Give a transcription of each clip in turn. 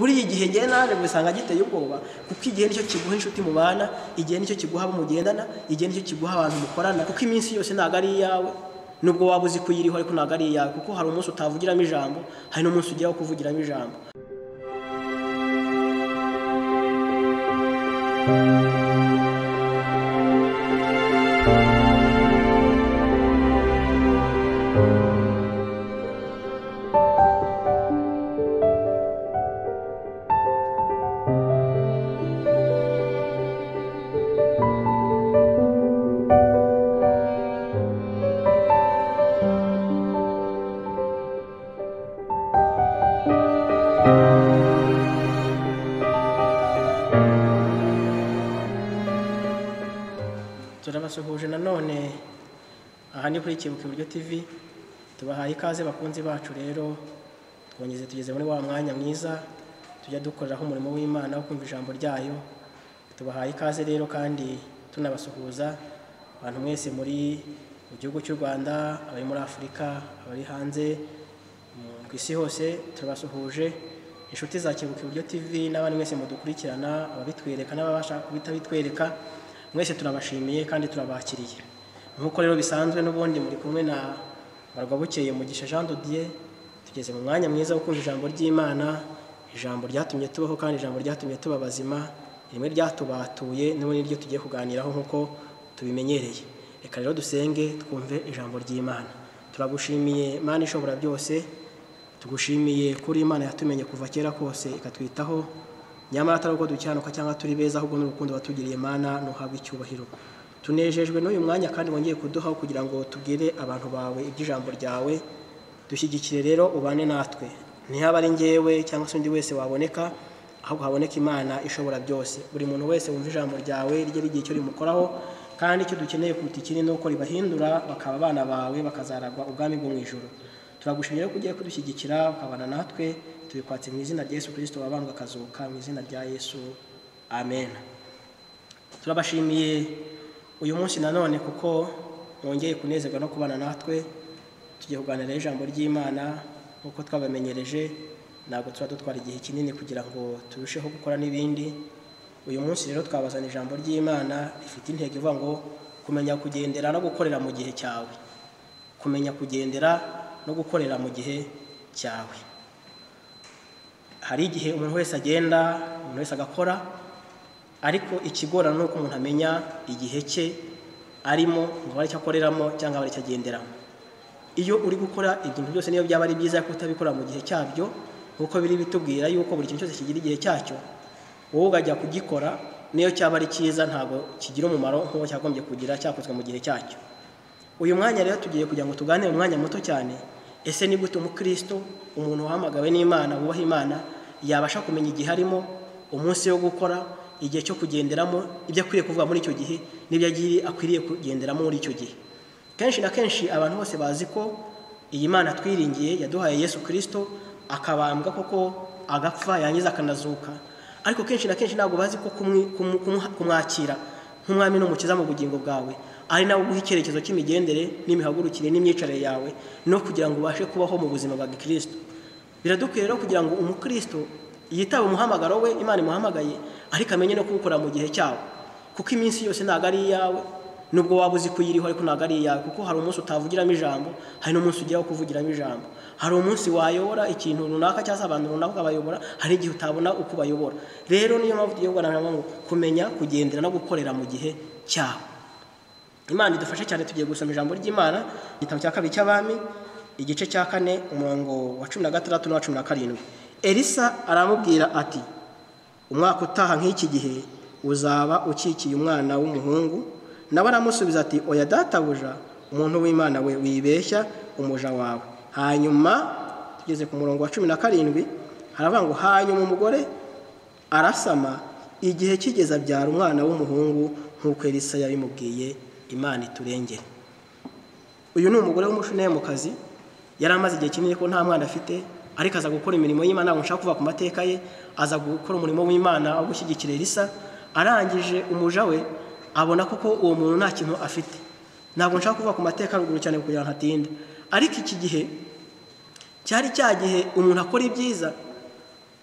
Buri igihe ngiye naje gusanga giteye ubwoba, kuko igihe nicyo kiguha inshuti mubana, igihe nicyo kiguha abo mugendana, igihe nicyo kiguha abantu mukorana, kuko iminsi yose ntago ari iyawe. Nubwo waba uzi kuyiriho ariko ntago ari iyawe, kuko hari umunsi utavugiramo ijambo, hari n'umunsi ugeraho kuvugiramo ijambo. Turabasuhuje nanone aha ni kuri Kebuka Iburyo TV, tubahaye ikaze bakunzi bacu. Rero twongeze tugeze muri wa mwanya mwiza tujya dukoreraho umurimo w'Imana wo kumva ijambo ryayo. Tubahaye ikaze rero kandi tunabasuhuza abantu mwese muri mu gihugu cy'u Rwanda, abari muri Afurika, abari hanze ku isi hose, turabasuhuje. Inshuti za Kebuka Iburyo TV n'abandi mwese mudukurikirana, ababitwereka n'ababasha kubitabitwereka, mwese turabashimiye kandi turabakiriye. Nkuko rero bisanzwe n'ubundi muri kumwe na Barwabukeye Mugisha Jean de Dieu, tugeze mu mwanya mwiza wo kumva ijambo ry'Imana, ijambo ryatumye tubaho kandi ijambo ryatumye tuba bazima, rimwe ryatubatuye n'ubundi niryo tugiye kuganiraho nkuko tubimenyereye. Reka rero dusenge twumve ijambo ry'Imana. Turagushimiye Mana ishobora byose, tugushimiye kuri Imana yatumenye kuva kera kose ikatwitaho, nyamara atari uko dukiranuka cyangwa turi beza, ahubwo n'urukundo watugiriye Mana nuhabwe icyubahiro. Tunejejwe n'uyu mwanya kandi wongeye kuduha kugira ngo tubwire abantu bawe iby'ijambo ryawe. Dushyigikire rero ubane natwe, ntihaba ari njyewe cyangwa se undi wese waboneka, ahubwo haboneka Imana ishobora byose. Buri muntu wese wumva ijambo ryawe rijye rigira icyo rimukoraho, kandi icyo dukeneye kuruta ikindi ni uko ribahindura bakaba abana bawe, bakazaragwa ubwami bwo mu ijuru. Turagushimira ko ugiye kudushyigikira ukabana natwe, tubikwatse mu izina rya Yesu Kristo wabambwe akazuka, mu izina rya Yesu, amen. Turabashimiye uyu munsi nanone kuko mwongeye kunezerwa no kubana natwe. Tugiye kuganira ijambo ry'Imana nkuko twabamenyereje, ntabwo tuba dutwara igihe kinini kugira ngo turusheho gukora n'ibindi. Uyu munsi rero twabazana ijambo ry'Imana rifite intego ivuga ngo kumenya kugendera no gukorera mu gihe cyawe. Kumenya kugendera no gukorera mu gihe cyawe. Hari igihe umuntu wese agenda, umuntu wese agakora, ariko ikigorana nuko umuntu amenya igihe cye arimo ngo ari cyo akoreramo cyangwa ari cyo agenderamo. Iyo uri gukora ibintu byose niyo byaba ari byiza ko utabikora mu gihe cyabyo, nkuko biri bitubwira yuko buri kintu cyose kigira igihe cyacyo, wowe ukajya kugikora niyo cyaba ari cyiza ntago kigira umumaro nkuko cyagombye kugira cyakozwe mu gihe cyacyo. Uyu mwanya rero tugiye kugira ngo tuganire umwanya muto cyane. Ese ni gute umukristo, umuntu wahamagawe n'Imana, wubaha Imana, yabasha kumenya igihe arimo, umunsi wo gukora, igihe cyo kugenderamo, ibyo akwiriye kuvuga muri icyo gihe n'ibyo akwiriye kugenderamo muri icyo gihe? Kenshi na kenshi abantu bose bazi ko iyi Mana twiringiye yaduhaye Yesu Kristo, akabambwa koko agapfa yangiza akanazuka, ariko kenshi na kenshi ntabwo bazi ko kumwakira nk'umwami n'umukiza mu bugingo bwawe ari nawe uguha icyerekezo cy'imigendere n'imihagurukire n'imyicarire yawe, no kugira ngo ubashe kubaho mu buzima bwa Gikristo. Biradukwiye rero kugira ngo umukristo yitabe umuhamagaro we Imana imuhamagaye, ariko amenye no kuwukora mu gihe cyawo, kuko iminsi yose ntago ari iyawe. Nubwo waba uzi kuyiriho ariko ntago ari iyawe, kuko hari umunsi utavugiramo ijambo, hari n'umunsi ugeraho kuvugiramo ijambo. Hari umunsi wayobora ikintu runaka cyangwa abantu runaka ukabayobora, hari igihe utabona uko ubayobora. Rero niyo mpamvu tugiye kuganira ngo kumenya kugendera no gukorera mu gihe cyawe. Imana idufashe cyane. Tugiye gusoma ijambo ry'Imana, igitabo cya kabiri cy'Abami, igice cya 4, umurongo wa 16 n'uwa 17. Elisa aramubwira ati, umwaka utaha nk'iki gihe uzaba ukikiye umwana w'umuhungu. Nawe aramusubiza ati, oya databuja, umuntu w'Imana we, wibeshya umuja wawe. Hanyuma tugeze ku murongo wa 17, haravuga ngo hanyuma umugore arasama, igihe kigeze abyara umwana w'umuhungu nk'uko Elisa yabimubwiye. Imana iturengere. Uyu ni umugore w'umushunemukazi, yari amaze igihe kinini ko nta mwana afite, ariko aza gukora imirimo y'Imana. Ntabwo nshaka kuva ku mateka ye, aza gukora umurimo w'Imana wo gushyigikira Elisa. Arangije umuja we abona koko uwo muntu nta kintu afite. Ntabwo nshaka kuva ku mateka ruguru cyane kugira ngo ntatinde, ariko iki gihe cyari cya gihe umuntu akora ibyiza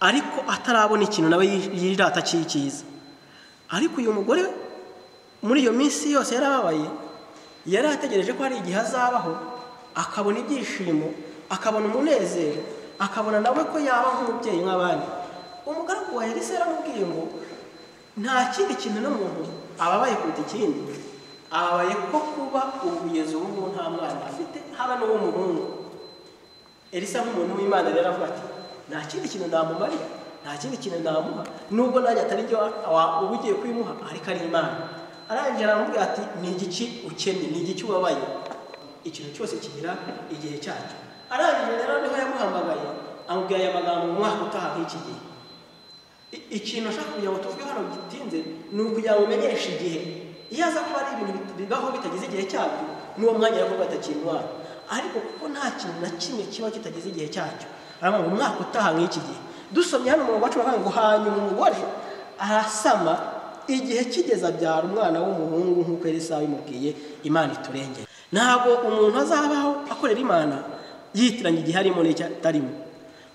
ariko atarabona ikintu nawe yirata cyiza. Ariko uyu mugore muri iyo minsi yose yarababaye, yari ategereje ko hari igihe azabaho akabona ibyishimo, akabona umunezero, akabona nawe ko yaba nk'umubyeyi nk'abandi. Umugaragu wa Elisa yaramubwiye ngo nta kindi kintu n'umuntu ababaye kuruta ikindi, ababaye ko kuba ubugezi ubu nta mwana afite haba n'uw'umuhungu. Elisa nk'umuntu w'Imana rero avuga ati nta kindi kintu namumarira, nta kindi kintu namuha, nubwo nanjye atari byo uba ugiye kubimuha, ariko ari Imana. Arangije aramubwira ati ni igiki ukennye, ni igiki ubabaye, ikintu cyose kigira igihe cyacyo. Arangije rero niho yamuhamagaye amubwira aya magambo mu mwaka utaha nk'iki gihe. Ikintu ashaka kugira ngo tuvuge hano gitinze ni ukugira ngo umenyeshe igihe. Iyo aza kuba ari ibintu bibaho bitagize igihe cyabyo, n'uwo mwanya yavuga atakintwara. Ariko kuko nta kintu na kimwe kiba kitagize igihe cyacyo, aravuga ngo umwaka utaha nk'iki gihe. Dusomye hano mu bacu baravuga ngo hanyuma umugore arasama, igihe kigeze abyara umwana w'umuhungu nk'uko Elisa yabimubwiye. Imana iturengere. Ntabwo umuntu azabaho akorera Imana yitiranya igihe arimo n'icyo atarimo,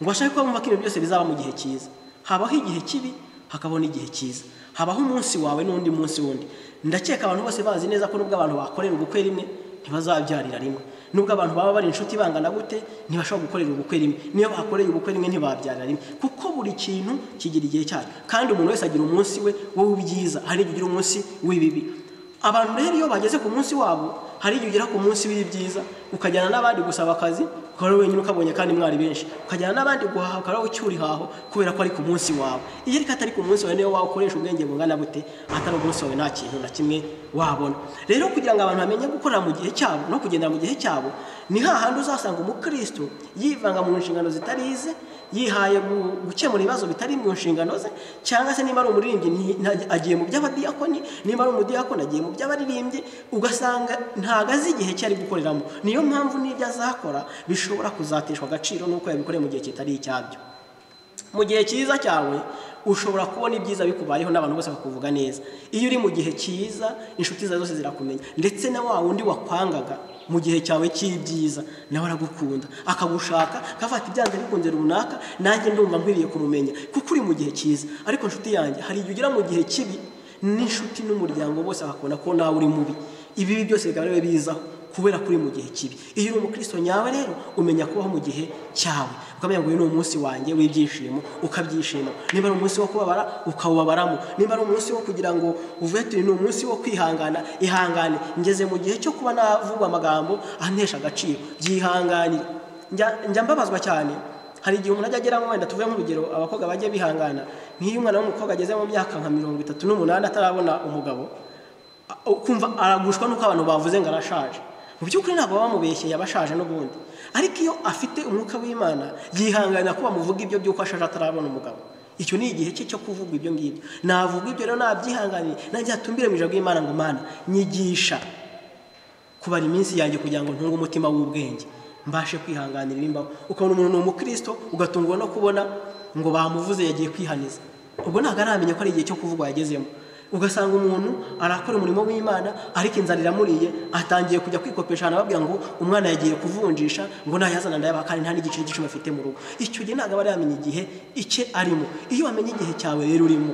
ngo ashake ko bumva ko ibintu byose bizaba mu gihe cyiza. Habaho igihe kibi, hakabona igihe cyiza. Habaho umunsi wawe n'undi munsi wundi. Ndakeka abantu bose bazi neza ko nubwo abantu bakorera ubukwe rimwe ntibazabyarira rimwe, nubwo abantu baba bari inshuti bangana gute ntibashobora gukorera ubukwe rimwe, niyo bakoreye ubukwe rimwe ntibabyarira rimwe, kuko buri kintu kigira igihe cyacyo. Kandi umuntu wese agira umunsi we w'ubyiza, hari igihe ugira umunsi w'ibibi. Abantu rero iyo bageze ku munsi wabo, hari igihe ugera ku munsi w'ibyiza ukajyana n'abandi gusaba akazi ukaba wenyine ukabonye kandi mwari benshi, ukajyana n'abandi guhaha ukaba ucyuri haho kubera ko ari ku munsi wawe. Iyo ariko atari ku munsi wawe, niyo wakoresha ubwenge bungana bute, atari umunsi wawe nta kintu na kimwe wabona. Rero kugira ngo abantu bamenye gukorera mu gihe cyabo no kugendera mu gihe cyabo, ni hahandi uzasanga umukristo yivanga mu nshingano zitari ize, yihaye gukemura ibibazo bitari mu nshingano ze, cyangwa se niba ari umuririmbyi agiye mu by'abadiyakoni, niba ari umudiyakoni agiye mu by'abaririmbyi, ugasanga ntago azi igihe cye ari gukoreramo. Niyo mpamvu n'ibyo azakora bishobora kuzateshwa agaciro n'uko yabikoreye mu gihe kitari icyabyo. Mu gihe cyiza cyawe ushobora kubona ibyiza bikubayeho n'abantu bose bakakuvuga neza. Iyo uri mu gihe cyiza inshuti zawe zose zirakumenya, ndetse na wa wundi wakwangaga mu gihe cyawe cy'ibyiza nawe aragukunda, akagushaka, akafata ibyanze bikunze runaka, nanjye ndumva nkwiriye kumumenya kuko uri mu gihe cyiza. Ariko inshuti yanjye, hari igihe ugera mu gihe kibi n'inshuti n'umuryango bose bakabona ko nawe uri mubi. Ibibi byose bikaba ari bizaho kubera kuri mu gihe kibi. Iyo uri umukristo nyawe rero umenya kubaho mu gihe cyawe, ukamenya ngo uyu ni umunsi wanjye w'ibyishimo, ukabyishima. Niba ari umunsi wo kubabara ukawubabaramo, niba ari umunsi wo kugira ngo uvuge ati ni umunsi wo kwihangana, ihangane. Ngeze mu gihe cyo kuba navugwa amagambo antesha agaciro, byihanganire. Njya mbabazwa cyane. Hari igihe umuntu ajya ageramo, wenda tuvuge nk'urugero abakobwa bajye bihangana, nk'iyo umwana w'umukobwa ageze mu myaka nka 38 atarabona umugabo, ukumva aragushwa nuko abantu bavuze ngo arashaje. Mu by'ukuri ntabwo bamubeshyeye, abashaje n'ubundi. Ariko iyo afite umwuka w'Imana yihangana ko bamuvuga ibyo by'uko ashaje atarabona umugabo. Icyo ni igihe cye cyo kuvuga ibyo ngibyo. Navuga ibyo rero nabyihanganiye, nanjye atumbire mu ijambo ry'Imana ngo Mana nyigisha kubara iminsi yanjye kugira ngo ntunge umutima w'ubwenge, mbashe kwihanganira ibimbaho. Ukabona umuntu ni umukristo ugatungwa no kubona ngo bamuvuze yagiye kwihaniza, ubwo ntabwo aramenya ko ari igihe cyo kuvugwa yagezemo. Ugasanga umuntu arakora umurimo w'Imana ariko inzara iramuriye, atangiye kujya kwikopesha ahantu ababwira ngo umwana yagiye kuvunjisha ngo nayazana ndayabaha, kandi nta n'igiceri cy'icumi afite mu rugo. Icyo gihe ntabwo aba aramenya igihe icye arimo. Iyo wamenye igihe cyawe rero urimo,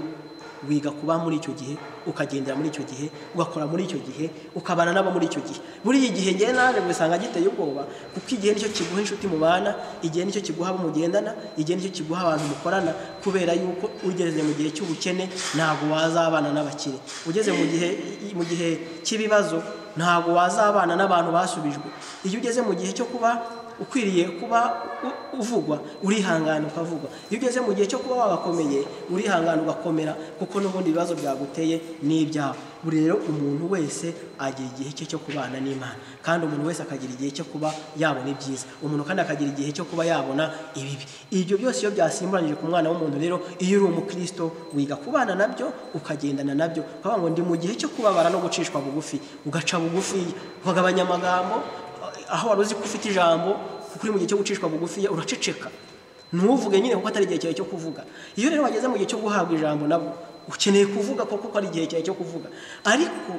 wiga kuba muri icyo gihe, ukagendera muri icyo gihe, ugakora muri icyo gihe, ukabana nabo muri icyo gihe. Buri igihe ngewe naje gusanga giteye ubwoba, kuko igihe nicyo kiguha inshuti mubana, igihe nicyo kiguha abo mugendana, igihe nicyo kiguha abantu mukorana, kubera yuko ugeze mu gihe cy'ubukene ntabwo wazabana n'abakire, ugeze mu gihe cy'ibibazo ntabwo wazabana n'abantu basubijwe. Iyo ugeze mu gihe cyo kuba ukwiriye kuba uvugwa, urihangana ukavugwa. Iyo ugeze mu gihe cyo kuba wagakomeye, urihangana ugakomera, kuko n'ubundi ibibazo byaguteye ni ibyawe. Buri rero umuntu wese agira igihe cye cyo kubana n'Imana, kandi umuntu wese akagira igihe cyo kuba yabona ibyiza, umuntu kandi akagira igihe cyo kuba yabona ibibi. Ibyo byose iyo byasimburanyije ku mwana w'umuntu rero, iyo uri umukristo wiga kubana nabyo, ukagendana nabyo, ukavuga ngo ndi mu gihe cyo kubabara no gucishwa bugufi, ugaca bugufi, ukagabanya amagambo. Aho wari uzi ko ufite ijambo, kuko uri mu gihe cyo gucishwa bugufi uraceceka, ntuvuge nyine kuko atari igihe cyawe cyo kuvuga. Iyo rero wageze mu gihe cyo guhabwa ijambo, nabwo ukeneye kuvuga kuko ari igihe cyawe cyo kuvuga. Ariko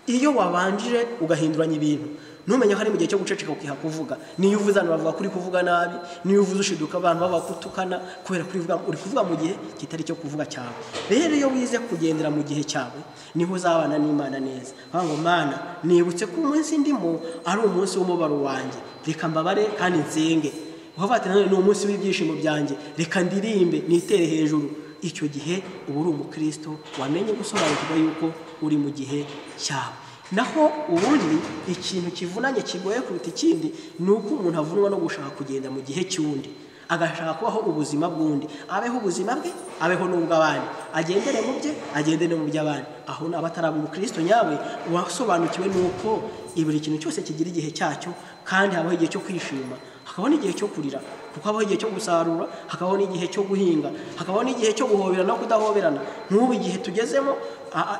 iyo wabanjije ugahinduranya ibintu, Ntumenye ko ari mu gihe cyo guceceka ukiha kuvuga. Niyo uvuze abantu bavuga kuri kuvuga nabi, niyo uvuze ushiduka abantu bavuga kutukana kubera kuri vuga uri kuvuga mu gihe kitari cyo kuvuga cyawe. Rero iyo wize kugendera mu gihe cyawe niho uzabana n'Imana neza. Ngo Mana, nibutse ko umunsi ndimo ari umunsi w'umubaro wanjye, reka mbabare kandi nsenge. Ukavuga ati none ni umunsi w'ibyishimo byanjye, reka ndirimbe nitere hejuru. Icyo gihe uba uri umukristo wamenye gusobanukirwa yuko uri mu gihe cyawe. Naho ubundi ikintu kivunanye kigoye kuruta ikindi ni uko umuntu avunwa no gushaka kugenda mu gihe cy'undi, agashaka kubaho ubuzima bw'undi, abeho ubuzima bwe, abeho n'ubw'abandi, agendere mu bye, agendere mu by'abandi. Aho naba ataraba umukristo nyawe wasobanukiwe nuko buri kintu cyose kigira igihe cyacyo, kandi habaho igihe cyo kwishima, hakabaho n'igihe cyo kurira, kuko habaho igihe cyo gusarura, hakabaho n'igihe cyo guhinga, hakabaho n'igihe cyo guhoberana no kudahoberana. Nk'ubu igihe tugezemo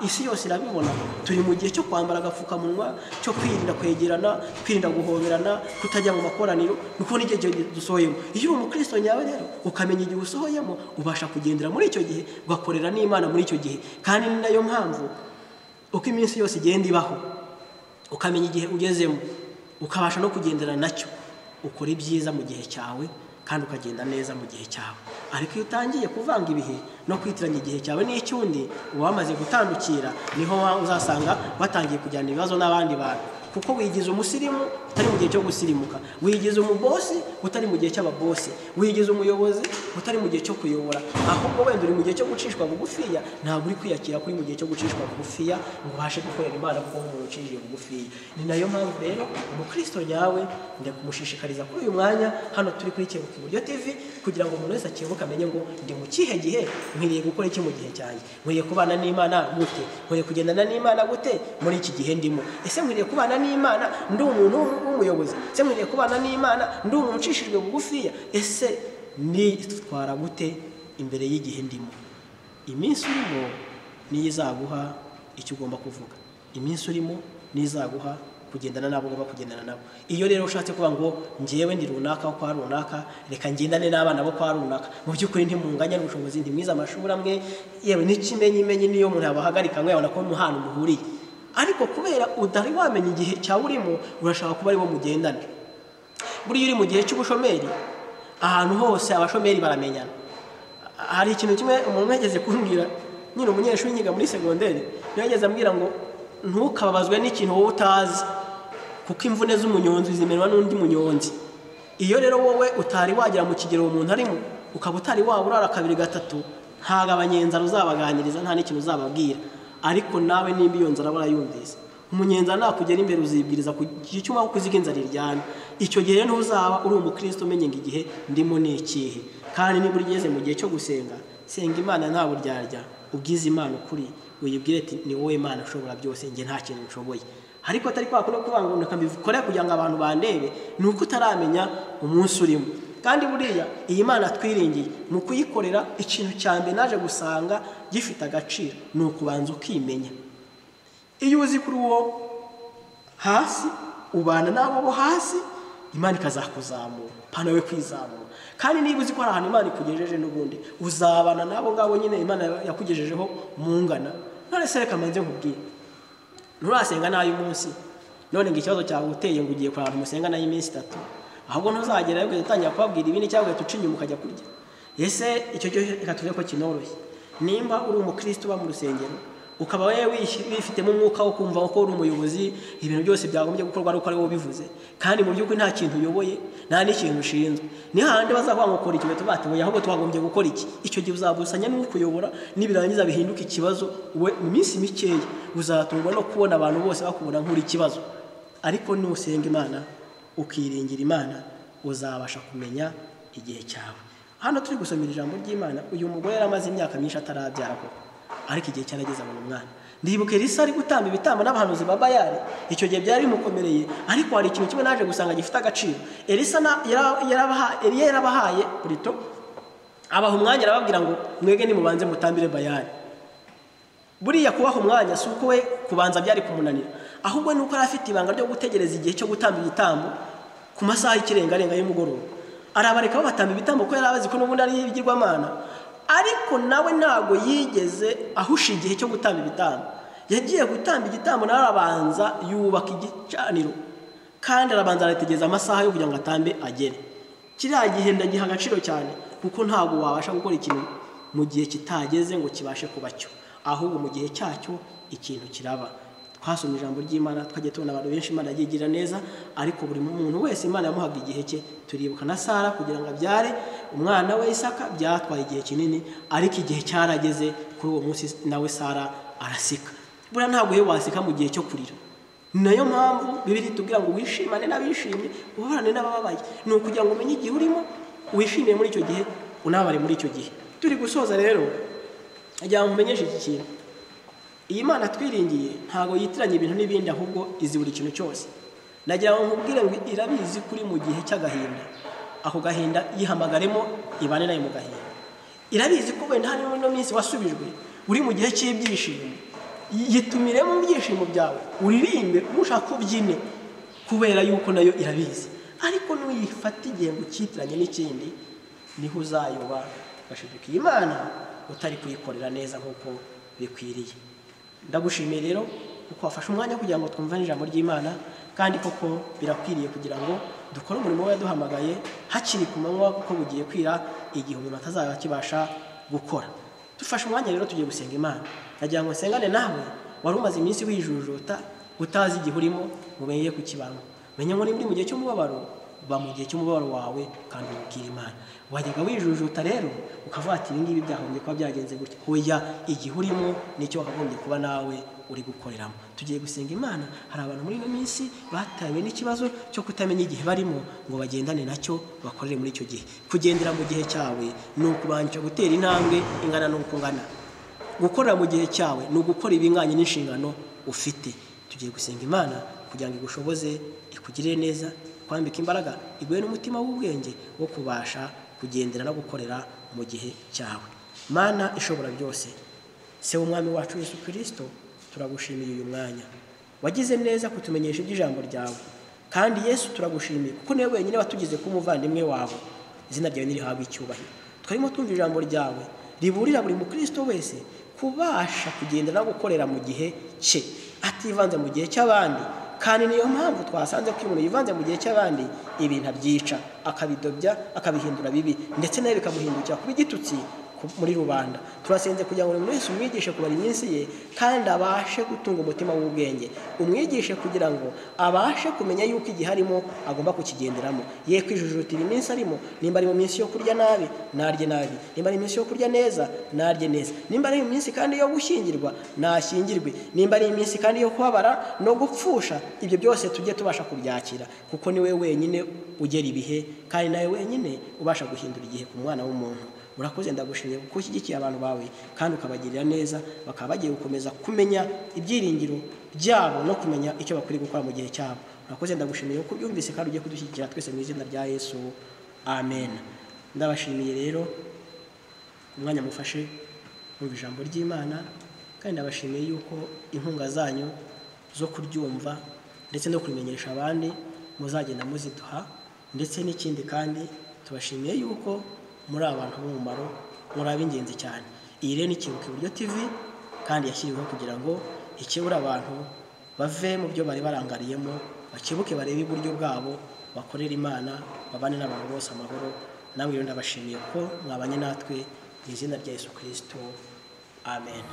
isi yose irabibona, turi mu gihe cyo kwambara agapfukamunwa, cyo kwirinda kwegerana, kwirinda guhoberana, kutajya mu makoraniro, nuko n'igihe dusohoyemo. Iyo uri umukristo nyawe rero ukamenya igihe usohoyemo, ubasha kugendera muri icyo gihe, ugakorera n'Imana muri icyo gihe. Kandi ni nayo mpamvu uko iminsi yose igenda ibaho, ukamenya igihe ugezemo, ukabasha no kugendera nacyo, ukora ibyiza mu gihe cyawe kandi ukagenda neza mu gihe cyawe. Ariko iyo utangiye kuvanga ibihe no kwitiranya igihe cyawe n'icyundi, uba wamaze gutandukira, niho uzasanga watangiye kujyana ibibazo n'abandi bantu. Kuko wigize umusirimu utari mu gihe cyo gusirimuka, wigize umubosi utari mu gihe cy'ababosi, wigize umuyobozi utari mu gihe cyo kuyobora, ahubwo wenda uri mu gihe cyo gucishwa bugufiya. Ntabwo uri kwiyakira kuri mu gihe cyo gucishwa bugufiya ngo ubashe gukorera Imana kuko umuntu ucishije bugufiya. Ni nayo mpamvu rero umukristo nyawe ndakumushishikariza kuri uyu mwanya hano turi kuri Kebuka Iburyo TV, kugira ngo umuntu wese akebuke amenye ngo ndi mu kihe gihe, nkwiriye gukora iki mu gihe cyanjye, nkwiriye kubana n'Imana gute, nkwiriye kugendana n'Imana gute muri iki gihe ndimo, ese nkwiriye kubana n'Imana ndi umuntu w'umuyobozi, ese nkwiriye kubana n'Imana ndi umuntu ucishijwe bugufiya, ese nitwara gute imbere y'igihe ndimo. Iminsi urimo niyo izaguha icyo ugomba kuvuga, iminsi urimo niyo izaguha kugendana nabo ugomba kugendana nabo. Iyo rero ushatse kuba ngo njyewe ndi runaka kwa runaka, reka ngendane n'abana bo kwa runaka, mu by'ukuri ntimunganya n'ubushobozi, ntimwize amashuri amwe, yewe n'ikimenyimenyi niyo umuntu yabahagarika ngo yabona ko muhana muhuriye. Ariko kubera udari wamenya igihe cyawe urimo, urashaka kuba aribo mugendana. Buriya uri mu gihe cy'ubushomeri, ahantu hose abashomeri baramenyana. Hari ikintu kimwe umuntu yageze kumbwira, nyine umunyeshuri nyiga muri segonderi, yageze ambwira ngo ntukababazwe n'ikintu wowe utazi, kuko imvune z'umunyonzi zimenwa n'undi munyonzi. Iyo rero wowe utari wagera mu kigero umuntu arimo, ukaba utari waburara kabiri gatatu, ntago abanyenzara uzabaganiriza, nta n'ikintu uzababwira. Ariko nawe nimba iyo nzara barayumvise, umunyenzara nakugera imbere uzibwiriza ku cyuma kuziga inzara iryana. Icyo gihe ntuzaba uri umukristo umenye ngo igihe ndimo ni ikihe. Kandi niba ugeze mu gihe cyo gusenga, senga Imana nta buryarya, ubwize Imana ukuri, uyibwire ati ni wowe Imana ushobora byose, njye nta kintu nshoboye. Ariko atari kwa kuno kuvuga ngo reka mbikore kugira ngo abantu bandebe, ni uko utaramenya umunsi urimo. Kandi buriya iyi Mana twiringiye mu kuyikorera, ikintu cya mbere naje gusanga gifite agaciro ni ukubanza ukimenya. Iyo uzi kuri uwo hasi, ubana nabo bo hasi, Imana ikazakuzamura, pana we kwizamura. Kandi niba uzi ko hari ahantu Imana ikugejeje n'ubundi, uzabana nabo ngabo nyine Imana yakugejejeho mungana. None se reka manze nkubwire, nturasenga nayo umunsi none ngo ikibazo cyawe uteye ngo ugiye kurara musenga nayo iminsi itatu, ahubwo ntuzagerayo ugatangira kubabwira ibindi cyangwa ugahita uca inyuma ukajya kurya. Ese icyo cyo reka tuve ko kinoroshye. Nimba uri umukristo uba mu rusengero, ukaba wewe wifitemo umwuka wo kumva ko uri umuyobozi, ibintu byose byagombye gukorwa ari uko ari wowe ubivuze, kandi mu by'ukuri nta kintu uyoboye, nta n'ikintu ushinzwe, ni hahandi bazavuga ngo kora iki, bahita bati ahubwo twagombye gukora iki. Icyo gihe uzabusanya n'ukuyobora, nibirangiza bihinduka ikibazo. We mu minsi mikeya uzatungwa no kubona abantu bose bakubona nk'uri ikibazo. Ariko nusenga Imana, ukiringira Imana, uzabasha kumenya igihe cyawe. Hano turi gusomera ijambo ry'Imana, uyu mugore yaramaze imyaka myinshi atarabyara koko, ariko igihe cyarageze abona umwana. Ndibuka Elisa ari gutamba ibitambo n'abahanuzi ba Bayali, icyo gihe byari bimukomereye, ariko hari ikintu kimwe naje gusanga gifite agaciro. Elisa Eliya yarabahaye burito, abaha umwanya arababwira ngo mwege nimubanze mutambire Bayali. Buriya kubaha umwanya si uko we kubanza byari kumunanira, ahubwo ni uko yari afite ibanga ryo gutegereza igihe cyo gutamba igitambo ku masaha y'ikirengarenga y'umugoroba. Arabareka batamba ibitambo ko yari abazi ko n'ubundi ari ibigirwamana, ariko nawe ntago yigeze ahusha igihe cyo gutamba ibitambo. Yagiye gutamba igitambo nawe arabanza yubaka igicaniro, Kandi arabanza arategereza amasaha yo kugira ngo atambe agere. Kiriya gihe ndagiha agaciro cyane, kuko ntabwo wabasha gukora ikintu mu gihe kitageze ngo kibashe kuba cyo, ahubwo mu gihe cyacyo ikintu kiraba. Twasomye ijambo ry'Imana, twagiye tubona abantu benshi Imana yagiye igira neza, ariko buri muntu wese Imana yamuhaga igihe cye. Turibuka na Sara kugira ngo abyare umwana we Isaka, byatwaye igihe kinini, ariko igihe cyarageze kuri uwo munsi nawe Sara araseka. Buriya ntabwo we waseka mu gihe cyo kurira. Nayo mpamvu Bibiliya itubwira ngo wishimane n'abishimye, ubabarane n'abababaye. Ni ukugira ngo umenye igihe urimo, wishimire muri icyo gihe, unababare muri icyo gihe. Turi gusoza rero, agira ngo umenyeshe iki kintu. Iyi Mana twiringiye ntago yitiranya ibintu n'ibindi, ahubwo izi buri kintu cyose. Nagira ngo nkubwire ngo irabizi kuri mu gihe cy'agahinda. Ako gahinda yihamagaremo, ibane nayo mu gahinda. Irabizi ko wenda hari no minsi wasubijwe, uri mu gihe cy'ibyishimo. Yitumiremo mu byishimo byawe, uririmbe, ushaka ubyine, kubera yuko nayo irabizi. Ariko nuyifata igihe ngo ucyitiranye n'ikindi, niho uzayoba ugashiduka Imana utari kuyikorera neza nk'uko bikwiriye. Ndagushimiye rero kuko wafashe umwanya kugira ngo twumvane ijambo ry'Imana, kandi koko birakwiriye kugira ngo dukore umurimo we yaduhamagaye hakiri ku manywa, kuko bugiye kwira igihe umuntu atazaba akibasha gukora. Dufashe umwanya rero tugiye gusenga Imana. Nagira ngo nsengane nawe wari umaze iminsi wijujuta utazi igihe urimo, mumenye ku kibano. Menye ngo nimba mu gihe cy'umubabaro, ba mu gihe cy'umubabaro wawe kandi ubwira Imana. Wajyaga wijujuta rero ukavuga ati ibi ngibi byagombye kuba byagenze gutya. Hoya, igihe urimo nicyo wakagombye kuba nawe uri gukoreramo. Tugiye gusenga Imana. Hari abantu muri ino minsi batawe n'ikibazo cyo kutamenya igihe barimo ngo bagendane nacyo, bakorere muri icyo gihe. Kugendera mu gihe cyawe ni ukubanje gutera intambwe ingana n'uko ungana. Gukorera mu gihe cyawe ni ugukora ibinganye n'inshingano ufite. Tugiye gusenga Imana kugira ngo igushoboze, ikugirire neza, kwambika imbaraga, iguhe n'umutima w'ubwenge wo kubasha kugendera no gukorera mu gihe cyawe. Mana ishobora byose, Se w'Umwami wacu Yesu Kristo, turagushimiye uyu mwanya. Wagize neza kutumenyesha iby'ijambo ryawe. Kandi Yesu turagushimiye kuko niwe wenyine watugize kuba umuvandimwe wawe. Izina ryawe nirihabwe icyubahiro. Twarimo twumva ijambo ryawe riburira buri mukristo wese kubasha kugendera no gukorera mu gihe cye, ativanze mu gihe cy'abandi. Kandi niyo mpamvu twasanze ko umuntu yivanze mu gihe cy'abandi ibintu abyica, akabidobya, akabihindura bibi, ndetse nawe bikamuhindukira kuba igitutsi muri rubanda. Turasenze kugira ngo buri wese umwigishe kubara iminsi ye, kandi abashe gutunga umutima w'ubwenge. Umwigishe kugira ngo abashe kumenya yuko igihe arimo agomba kukigenderamo. Ye kwijujutira iminsi arimo, nimba ari mu minsi yo kurya nabi, narye nabi. Nimba ari iminsi yo kurya neza, narye neza. Nimba ari iminsi kandi yo gushyingirwa, nashyingirwe. Nimba ari iminsi kandi yo kubabara no gupfusha, ibyo byose tujye tubasha kubyakira, kuko niwe wenyine ugera ibihe, kandi nawe wenyine ubasha guhindura igihe ku mwana w'umuntu. Urakoze, ndagushimiye kuko ushyigikiye abantu bawe kandi ukabagirira neza, bakaba bagiye gukomeza kumenya ibyiringiro byabo no kumenya icyo bakwiriye gukora mu gihe cyabo. Urakoze, ndagushimiye kuko ubyumvise kandi ugiye kudushyigikira twese mu izina rya Yesu, amen. Ndabashimiye rero umwanya mufashe mu ijambo ry'Imana, kandi ndabashimiye yuko inkunga zanyu zo kuryumva ndetse no kurimenyesha abandi muzagenda muziduha, ndetse n'ikindi kandi tubashimiye yuko muri abantu b'umumaro, muri ab'ingenzi cyane. Iyi rero ni Kebuka Iburyo TV, kandi yashyiriweho kugira ngo ikebure abantu bave mu byo bari barangariyemo, bakebuke barebe iburyo bwabo, bakorere Imana, babane n'abantu bose amahoro. Namwe rero ndabashimiye ko mwabanye natwe mu izina rya Yesu Kristo, amen.